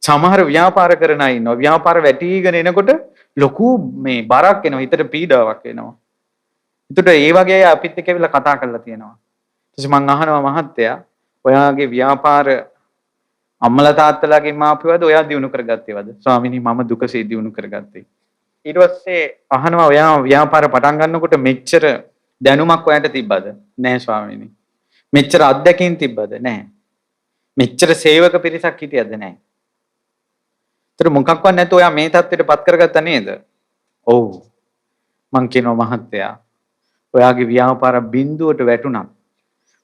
සමහර ව්‍යාපාර කරන අය ඉන්නවා. ව්‍යාපාර වැටිගෙන එනකොට ලොකු මේ බරක් එනවා. හිතට පීඩාවක් එනවා. එතකොට ඒ වගේ අය අපිත් එක්ක ඇවිල්ලා කතා කරලා තියෙනවා. ඊට පස්සේ මං අහනවා, මහත්තයා, ඔයාගේ ව්‍යාපාර අම්මලා තාත්තලාගෙන් මාපියවද, ඔයා දියුණු කරගත්තේවද? ස්වාමිනී, මම දුකසේ දියුණු කරගත්තේ. ඊට පස්සේ අහනවා, ඔයා ව්‍යාපාර පටන් ගන්නකොට මෙච්චර දැනුමක් ඔයාට තිබ්බද? නෑ ස්වාමිනී. මෙච්චර අත්දැකීම් තිබ්බද? නෑ. මෙච්චර සේවක පිරිසක් හිටියද? නෑ. ඒතර මොකක්වත් නැතුව ඔයා මේ තත්ත්වයට පත් කරගත්තා නේද? ඔව්. මං කියනවා, මහත්තයා, ඔයාගේ ව්‍යාපාර බිඳුවට වැටුණත්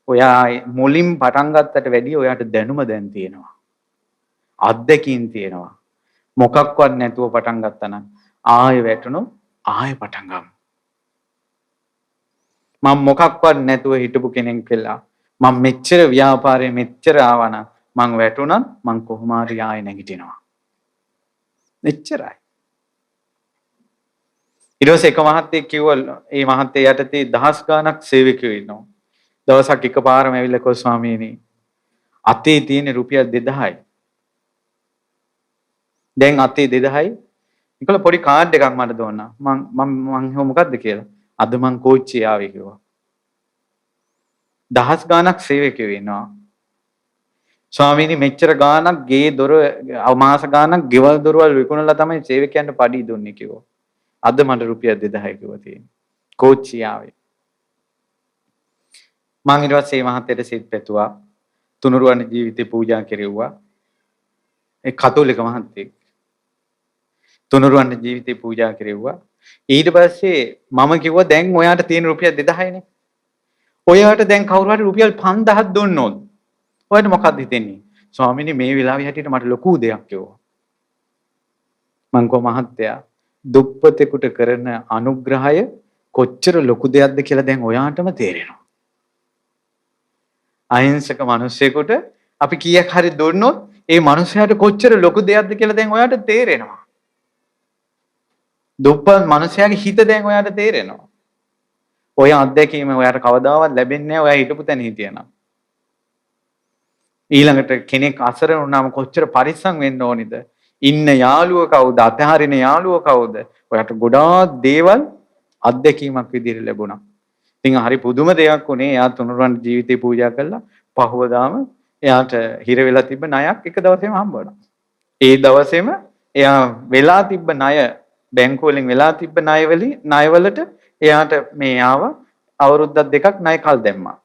ඔයා මුලින් පටන් ගත්තට වැඩිය ඔයාට දැනුම දැන් තියෙනවා. අත්දැකීම් තියෙනවා. මොකක්වත් නැතුව පටන් ගත්තා නම් ආයෙ වැටුණොත් ආයෙ පටන් ගමු. මං මොකක්වත් නැතුව හිටපු කෙනෙක් වෙලා මං මෙච්චර ව්‍යාපාරයේ මෙච්චර ආවා නම් මං වැටුණත් මං කොහොම හරි ආයෙ නැගිටිනවා. එච්චරයි. ඊට පස්සේ එක මහත්තයෙක් කිව්වා, ඒ මහත්තයා යටතේ දහස් ගාණක් සේවකයෝ ඉන්නවා. දවසක් එකපාරම ඇවිල්ලා කිව්වා, ස්වාමීනි, අතේ තියෙන රුපියල් 2000යි. දැන් අතේ 2000යි. ඒකල පොඩි කාඩ් එකක් මට දුන්නා. මං මං මං කිව්වා මොකද්ද කියලා. අද මං කෝච්චියේ ආවේ කිව්වා. දහස් ගාණක් සේවකයෝ ඉන්නවා. ස්වාමීනි, මෙච්චර ගාණක් ගේ දොර මාස ගාණක් ගෙවල් දොරවල් විකුණලා තමයි සේවකයන්ට පඩි දුන්නේ කිව්වා. අද මට රුපියල් 2000යි කිව්වා තියෙන්නේ. කෝච්චිය ආවේ. මං ඊට පස්සේ මේ මහත්තයට සිත් පැතුවා. තුනුරුවන් ජීවිතේ පූජා කෙරෙව්වා. ඒ කතෝලික මහත්තයෙක්. තුනුරුවන් ජීවිතේ පූජා කෙරෙව්වා. ඊට පස්සේ මම කිව්වා, දැන් ඔයාට තියෙන රුපියල් 2000යිනේ. ඔයාට දැන් කවුරු හරි රුපියල් 5000ක් දුන්නොත් ඔයාට මොකක්ද හිතෙන්නේ? ස්වාමීනි, මේ වෙලාවේ හැටියට මට ලොකු දෙයක් කිව්වා. මං කිව්වා, මහත්තයා, දුප්පතෙකුට කරන අනුග්‍රහය කොච්චර ලොකු දෙයක්ද කියලා දැන් ඔයාටම තේරෙනවා. අහිංසක මිනිස්සෙකුට අපි කීයක් හරි දුන්නොත් ඒ මනුස්සයාට කොච්චර ලොකු දෙයක්ද කියලා දැන් ඔයාට තේරෙනවා. දුප්පත් මනුස්සයාගේ හිත දැන් ඔයාට තේරෙනවා. ඔය අත්දැකීම ඔයාට කවදාවත් ලැබෙන්නේ නැහැ ඔයා හිටපු තැන හිටියනම්. ඊළඟට කෙනෙක් අසරණ වුණාම කොච්චර පරිස්සම් වෙන්න ඕනිද? ඉන්න යාළුව කවුද? අතහරින යාළුව කවුද? ඔයාට ගොඩාක් දේවල් අත්දැකීමක් විදිහට ලැබුණා. ඉතින් හරි පුදුම දෙයක් වුණේ, එයා තුනුරුවන් ජීවිතේ පූජා කළා. පහුවදාම එයාට හිර වෙලා තිබ්බ ණයක් එක දවසේම හම්බ වුණා. ඒ දවසේම එයා වෙලා තිබ්බ ණය, බැංකුව වලින් වෙලා තිබ්බ ණය වලින් ණයවලට එයාට මේ ආව අවුරුද්දක් දෙකක් ණය කල් දැම්මා.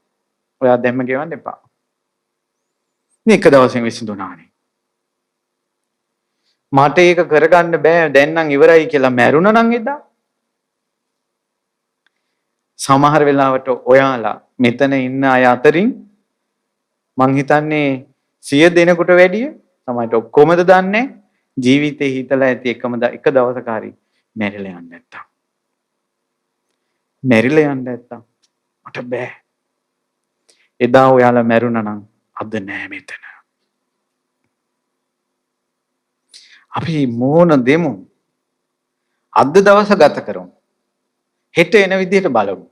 ඔයා දැම්ම ගෙවන්න එපා. මේ එක දවසෙන් විසඳුණානේ. මට ඒක කරගන්න බෑ, දැන් නම් ඉවරයි කියලා මැරුණා නම් එදා, සමහර වෙලාවට ඔයාලා මෙතන ඉන්න අය අතරින් මං හිතන්නේ 100 දෙනෙකුට වැඩිය, සමහරට ඔක්කොමද දන්නේ, ජීවිතේ හිතලා ඇති එකම එක දවසක හරි මැරිලා යන්න නැත්තම්. මැරිලා යන්න නැත්තම් මට බෑ. එදා ඔයාලා මැරුණා නම් අද නෑ මෙතන. අපි මෝන දෙමු. අද දවස ගත කරමු. හෙට එන විදිහට බලමු.